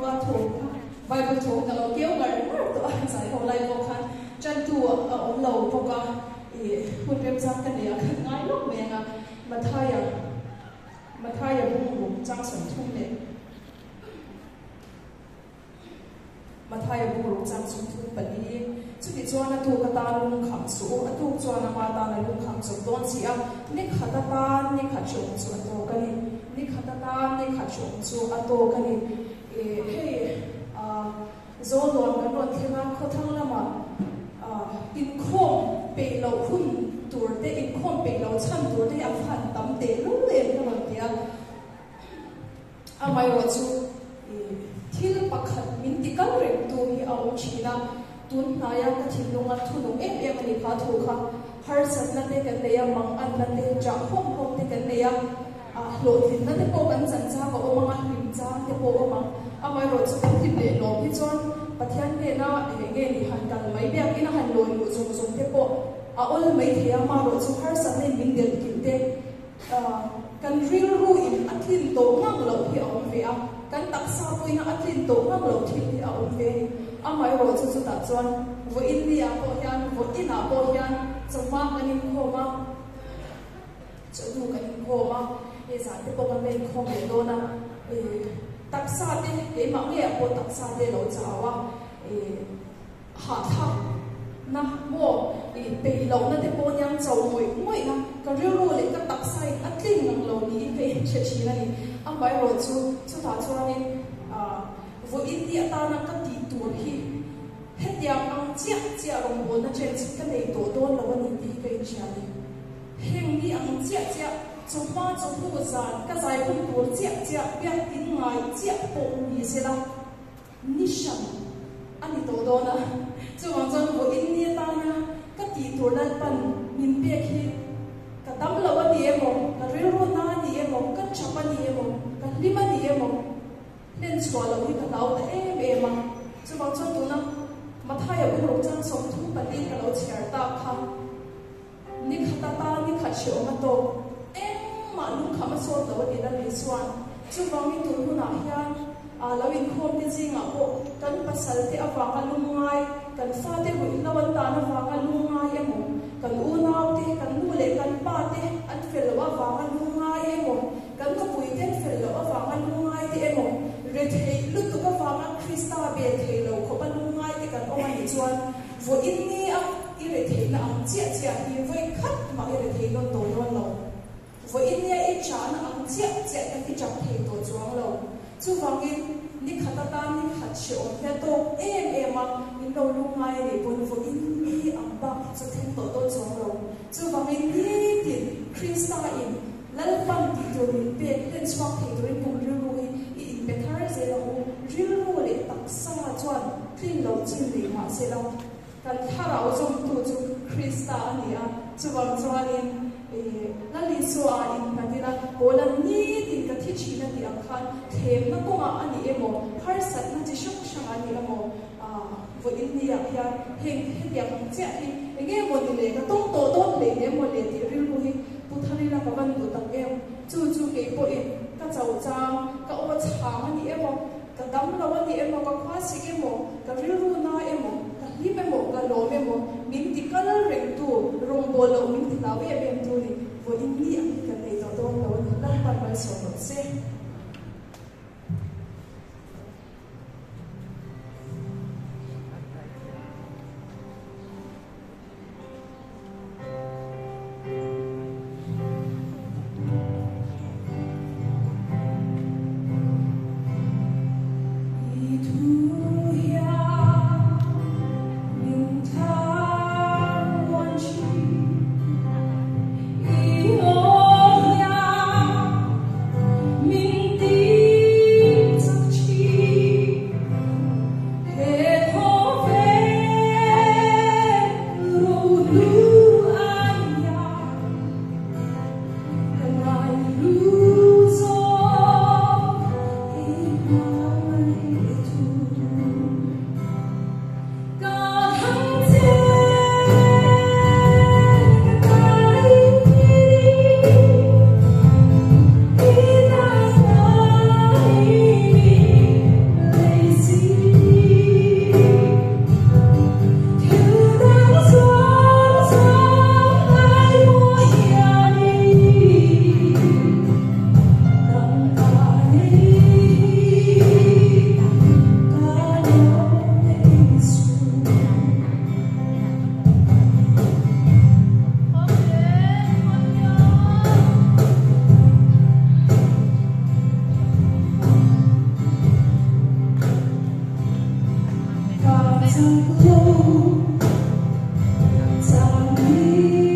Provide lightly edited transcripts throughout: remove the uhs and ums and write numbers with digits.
bawk a, thu Bible thu ka lo keu ngar ngar tawh a, zai ho lai pawh khan tantu a awm lo bawk a, ih hun remchang ka nei a khan ngai lawk mai ang a, Mathaia Mathaia bungruk chang 30 leh Mathaia bungruk chang 34, Chutichuan a tuk atan lungkham suh u, a tuk chuan ama tan a lungkham chawp dawn si a, ni khat atan ni khat hreawm chu a tawk a ni, ni khat atan ni khat hreawm chu a tawk a ni. Ih hei ah Zawlnuam kan rawn thleng a, khawthlang lamah ah inkhawm peih loh hun tur te, inkhawm peih loh chhan tur te hi a va han tam tehlul em ka rawn ti a. Amaherawh chu thil pakhat min ti kal reng tu hi a awm thin a, tun hnaia ka thinlunga thunung em em a ni kha thu kha harsatna te kan nei a, manganna te, chah hawm hawm te kan nei a, hlawhtlinna te pawh kan chan chang a awm ang a, hlim chang te pawh a awm ang. Amaherawh chu kan hlim leh lawm hi chuan Pathian hnena eng nge ni han kal mai biakin a han lawi luh zawng zawng te pawh a awl mai thei a, amaherawh chu harsatna in min delh kilh te, Kan rilru in a tlin tawh ngang loh hi a awm ve a, kan taksa pawhin a tlin tawh ngang loh thil hi a awm ve a ni. Amaherawh chu chutah chuan vawiin ni ah pawh hian, vawiin ah pawh hian chawhma kan inkhawm a, chawhnu kan inkhawm a, hei zan te pawh kan la inkhawm leh dawn a, taksa te keimah ngeiah pawh taksa te a lo chau a, Hahthlak na maw i peih loh na te pawh niang cho ngawih ngawih na ka rilru leh ka taksa in a tlin ngang lo niin ka inhre thin a ni. Amaherawh chu chutah chuanin vawiin ni atana ka tih tur hi hetiang ang chiah chiah rawngbawlna chance hi ka nei tawh dawn lo a ni tih hi ka inhria a ni. Heng ni ang chiah chiah chawhma chawhnu zan ka zaikhum tur chiah chiah biak in ngai chiah pawh ni sela, Ni hran a ni tawh dawn a, chuvang chuan vawiin ni atana ka tih tur Lalpan min pek hi ka dam lo a ni emaw, ka rilru na a ni emaw, ka chap a ni emaw, ka hlim a ni emaw hlen chhuah loh hi ka hlau ta em em a. Chuvang chuan tuna Mathaia bungruk chang 34 ka lo chhiar tak kha ni khat atan ni khat hreawm a tawk engmah lungkham a sawt lo a ti Lal Isua'n. Chuvangin tun hunah hian lo inkhawm te zingah pawh kan pasal te avanga lungngai, kan fate ruihhlo an tan avanga lungngai emaw, kan unau te, kan nu leh kan pa te an fel loh avanga lungngai emaw, kan nupui te an fel loh avanga lungngai te emaw, retheih lutuk avanga Krista bel thei lo khawpa lungngai te kan awm a nih chuan vawiin nia i retheihna ang chiah chiah hi vawi khat mah i rethei nawn tawh dawn lo. Vawiin nia i chahna ang chiah chiah hian i chak thei tawh chuang lo. Chuvangin, ni khat atan ni khat hreawm hi a tawk em em a, min lo lu ngai a nih pawn vawiin ni ang bak hi chu thleng tawh dawn chuang lo. Chuvangin, nitin Krista in Lalpan tih tur min pek hlen chhuak thei turin kan rilru hi i inpe thar zel ang u. Rilru leh taksa chuan tlin lo chin nei mah se la, Kan thlarau zawmtu chu Krista a ni a, chuvang chuanin Lal Isua innghat ila, Paula nitin ka thi thin a tih ang khan thlemna kawngah a ni emaw, harsatna chi hrang hrang a ni emaw, vawiin niah hian heng hetiang ang chiah hi enge maw ni le, ka tawng tawh dawn hlei hle maw le tih rilru hi pu thar ila ka van duh tak em. Chu chu kei pawhin ka cho chang, ka aw chhang a ni emaw, Ka dam lo a ni emaw, ka khua sik emaw, ka rilru na emaw, ka hlim emaw, ka lawm emaw, min ti kal reng tu, rawngbâwl loh min ti hlau em em tu ni, vawiin ni ang hi kan nei tawh dawn lo a ni, Lalpan malsawm rawh se. Chak lo changnia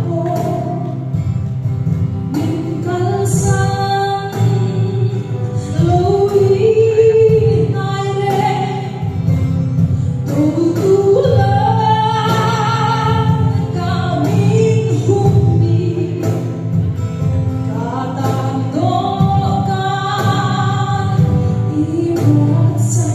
pawh min kalsan lo i hnai reng do tu la ka min hum ni ka tan dawhkan i buatsaih.